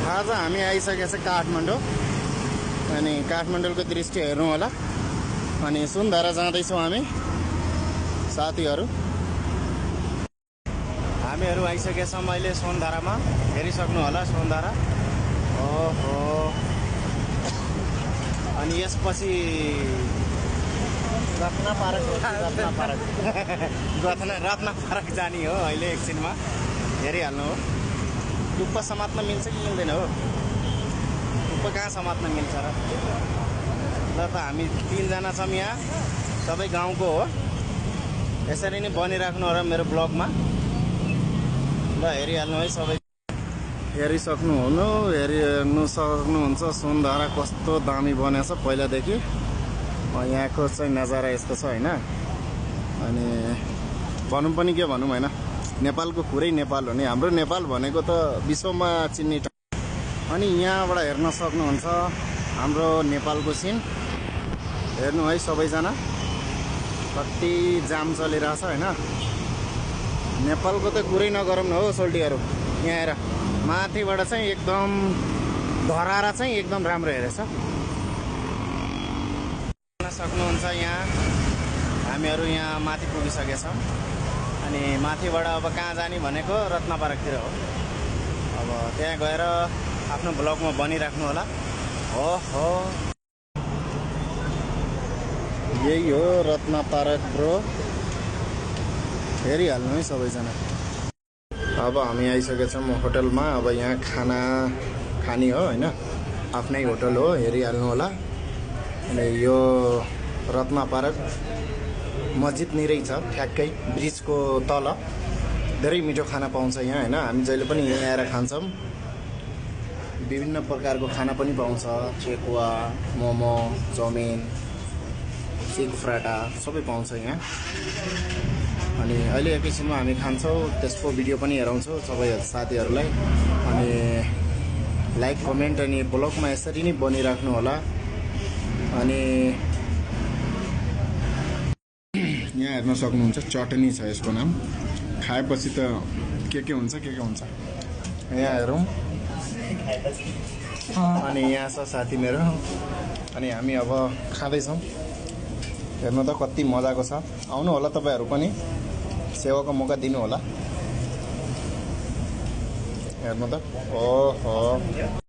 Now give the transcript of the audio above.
आज हामी आइसकेको छ काठमाडौँ अनि काठमाडौँको दृश्य हेर्नु होला। अनि सुनधारा जाँदैछौँ हामी साथीहरू। हामीहरू आइसकेका छौँ अहिले सोनधारामा। हेरिसक्नु होला सोनधारा। ओहो, अनि यसपछि रत्न पार्क रत्न पार्क जाने हो अहिले एकछिनमा। हेरिहाल्नु हो। टुप्पा समात्न मिल्छ कि मिल्दैन हो? टुप्पा कहाँ समात्न मिल्छ र? ल त हामी 3 जना छौँ यहाँ, सबै गाउँको हो। यसरी नै बनिराख्नु होला मेरो ब्लगमा। ल हेरिहाल्नु है सबै। हेर्नु सक्नुहुन्छ सोनधारा कस्तो दामी बनेछ पहिलादेखि। यहाँको चाहिँ नजारा यस्तो छ होइन। अनि भनौँ पनि के भनौँ होइन, नेपालको कुरै नेपाल हो नि। हाम्रो नेपाल भनेको त विश्वमा चिन्ने। अनि यहाँबाट हेर्न सक्नुहुन्छ हाम्रो नेपालको सिन। हेर्नु है सबैजना, कति जाम चलिरहेछ होइन। नेपालको त कुरै नगरौँ न हो सोल्टीहरू। यहाँ हेर, माथिबाट चाहिँ एकदम धरारा चाहिँ एकदम राम्रो हेरेछ। सक्नुहुन्छ यहाँ हामीहरू यहाँ माथि पुगिसकेका छौँ। अनि माथिबाट अब कहाँ जाने भनेको रत्न पार्कतिर हो। अब त्यहाँ गएर आफ्नो ब्लगमा बनिराख्नु होला। ओहो, यही हो रत्न पार्क ब्रो। हेरिहाल्नु है सबैजना। अब हामी आइसकेका छौँ होटलमा। अब यहाँ खाना खाने हो होइन, आफ्नै होटल हो। हेरिहाल्नु होला। अनि यो रत्न पार्क मस्जिद नै रहेछ ठ्याक्कै ब्रिजको तल। धेरै मिठो खाना पाउँछ यहाँ होइन। हामी जहिले पनि यहाँ आएर खान्छौँ। विभिन्न प्रकारको खाना पनि पाउँछ। चेकुवा, मोमो, चाउमिन, चिक फ्राटा सबै पाउँछ यहाँ। अनि अहिले एकैछिनमा हामी खान्छौँ, त्यसको भिडियो पनि हेराउँछौँ सबै साथीहरूलाई। अनि लाइक कमेन्ट अनि ब्लगमा यसरी नै बनिराख्नु होला। अनि यहाँ हेर्न सक्नुहुन्छ चटनी छ, यसको नाम। खाएपछि त के हुन्छ के हुन्छ। यहाँ हेरौँ। अनि यहाँ छ साथी मेरो। अनि हामी अब खाँदैछौँ। हेर्नु त कति मजाको छ। आउनु होला तपाईँहरू पनि, सेवाको मौका दिनु होला। हेर्नु त, ओहो।